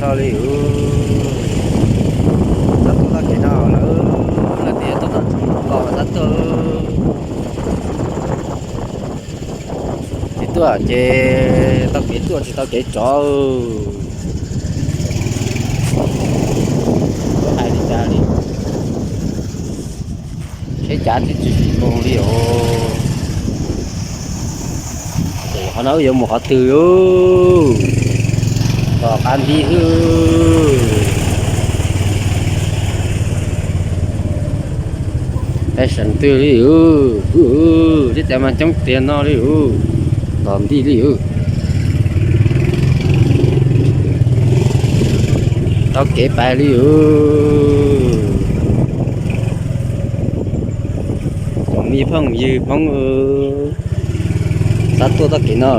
Li, txhob tuaj txoj kev no lawm, leej twg yuav tuaj txog txhob los txhob tuaj. Tsis tuaj ces tau kev tuaj tsis tau kev tso. Hais li cas li, seb cav twb tsis tsis mus li os. Qhov no wb yuav mus qhov twg? Tom qab nti wb, peb seem twg li, sib cav mas coob tiag no li, tom nti li. Tau kev pais li. Tsoom me phooj ywg Hmoob, txhob tuaj txoj kev no.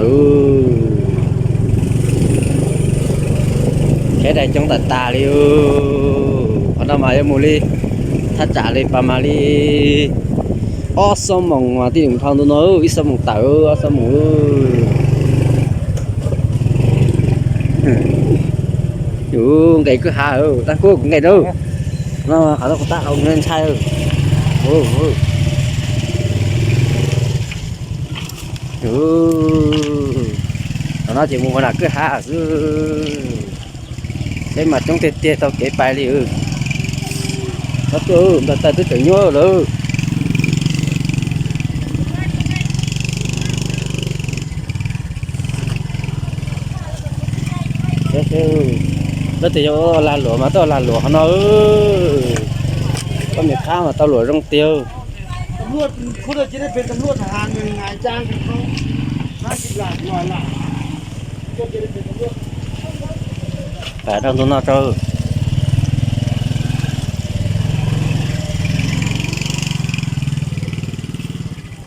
Sab dais coob tas tas li. Qhov no mas yuav mus li thaj tsam li pas mas li ob xuab moos mas thiaj mus dhau ntu no, ib xuab moos tawm ob xuab moos. Yus nqes kwj ha, Tag Kub kuv nqes na. No qhov no kuv tab hau ntshai. Qhov no ces mus ua nram kwj ha xwb. Peb mas coob tiag tiag tau kev pais li. Txhob tuaj, nplag taw twb tseem nyuaj lawm. Leej twg yuav lag luam mas tuaj lag luam qhov no. Koj niam phab mas tau luam zoo tiag. Pais rau ntu no rau.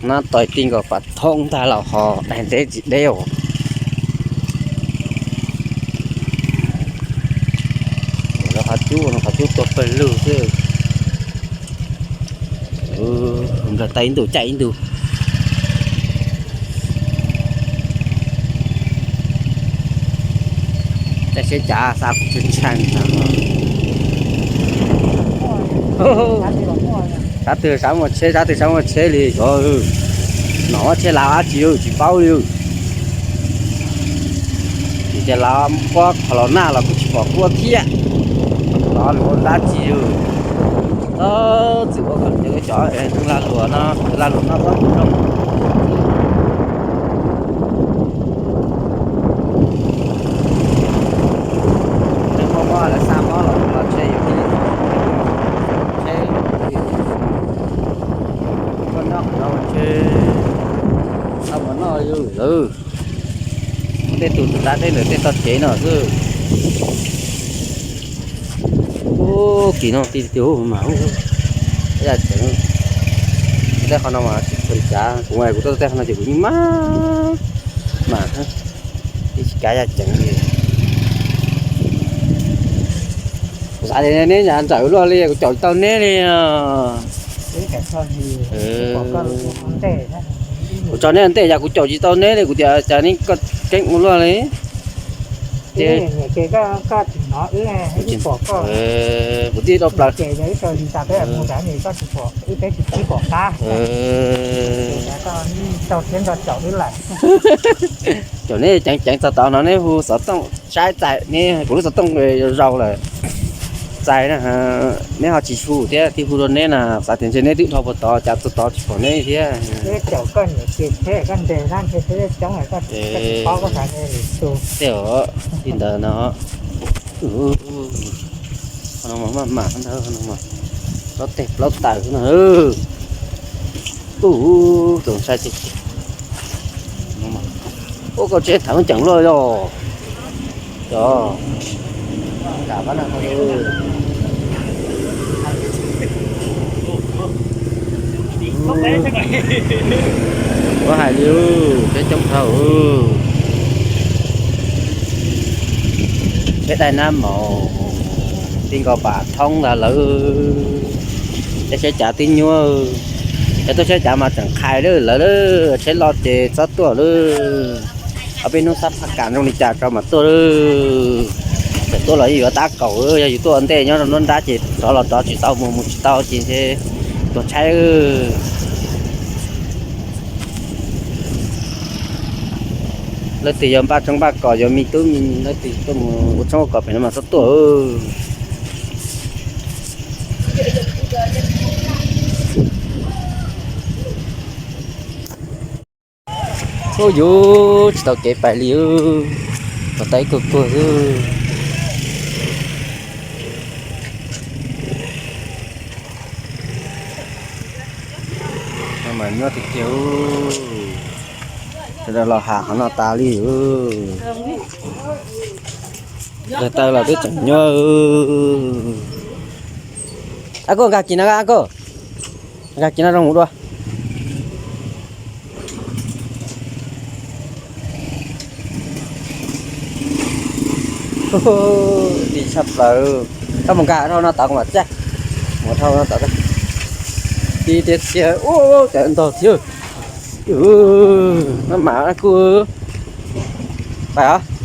Nab tois ti nkaus pas thoob ntag los ho daig ntev tsis deb os. Lawv qhov cub no qhov cub tuag pawg lug xwb. Nplag taw ib ntus caij ib ntus. Caij seb cav xa kuv tshee tshee ntag. Sab twg sab muaj tsheb, sab twg sab muaj tsheb li xyov. Nom muab tsheb lav dab tsi tsis paub li. Ces lav kuab kho los naj los kuj tsis pom kuab thiab. Los nws ua dab tsi. Txhob txwm ua kom cov lag luam no, lag luam no txhob zoo. Mob mob lawv xa mob los los tsheb yus thiaj li tau tsheb. Koj nyob qhov no tsheb tau mov noj li lawm. Tej tus tus tav teb ntawm tej tog kev no xwb. Ub, kis no ti ti ub mas ub, yaj ceev. Tej qhov no mas tsis tshua cav, kuv kuv tuaj tej qhov no ces kuv yeej maj mam, yeej tsis cav yaj ceev li. Kuv xav tias neb ntshav ntsawm luaj li kuv caum tsis tau neb li. Kuv tso neb ua ntej yog kuv caum tsis tau neb li kuv tias cas neb koj keeb ua luaj li. Ces kuv tij dau plaws. Caum neb ceev ceev txog tod no neb hu xov tooj saib txais neb, kuv lub xov tooj zaus lawm. Txais na, neb ho tsis hu thiab, twb hu rau neb na, xav tias ntshe neb twb dhau puag tod cas txog tod tsis pom neb thiab. Tej os, li ntawd no. Qhov no mas maj mam ntag, qhov no mas tsob teg plaub taws xwb na. Ub, tus ntshai tiag tiag. Ub, koj tsheb thaum ceev luaj yog. Cov kam pab no. Ua hais li, peb coob dhau. Peb daig nab maum, ti nkaus pas thoob ntag lawm. Tej seb cav twb nyuaj, cov tuaj seb cav mas tseem qhais lawm lawv, tsheb loj ces txhob tuaj lawm. Ob peb hnub xab phaj kam zoo li cas rau mas tuaj lawm. Txawm tuaj los yeej yuav tab kaum, yog yus tuaj ua ntej nyob rau nruab nrab ces rov los rov tsis tau, mus mus tsis tau ces ntshe tuag tshaib. Leej twg yog npaj tshoob npaj kos, yog me tub me nyuam leej twg tuaj mus ua tshoob ua kos pem no mas txhob tuaj. Ub, yuav tsis tau kev pais li, pov tais kuag kuag xwb. No mas nyob tiag tiag, sawv daws los has qhov no tas li. Daws taw los twb tseem nyob. Ab, koj nkag kis no, ab, koj nkag kis no zoo mus dua. Dim tshaj plaws. Koj mus nkag dhau no tod kuv mam txaj. Mus dhau no tod. Dim tiag tiag, ub, cov ntog thiab. Maj mam kuj pais os.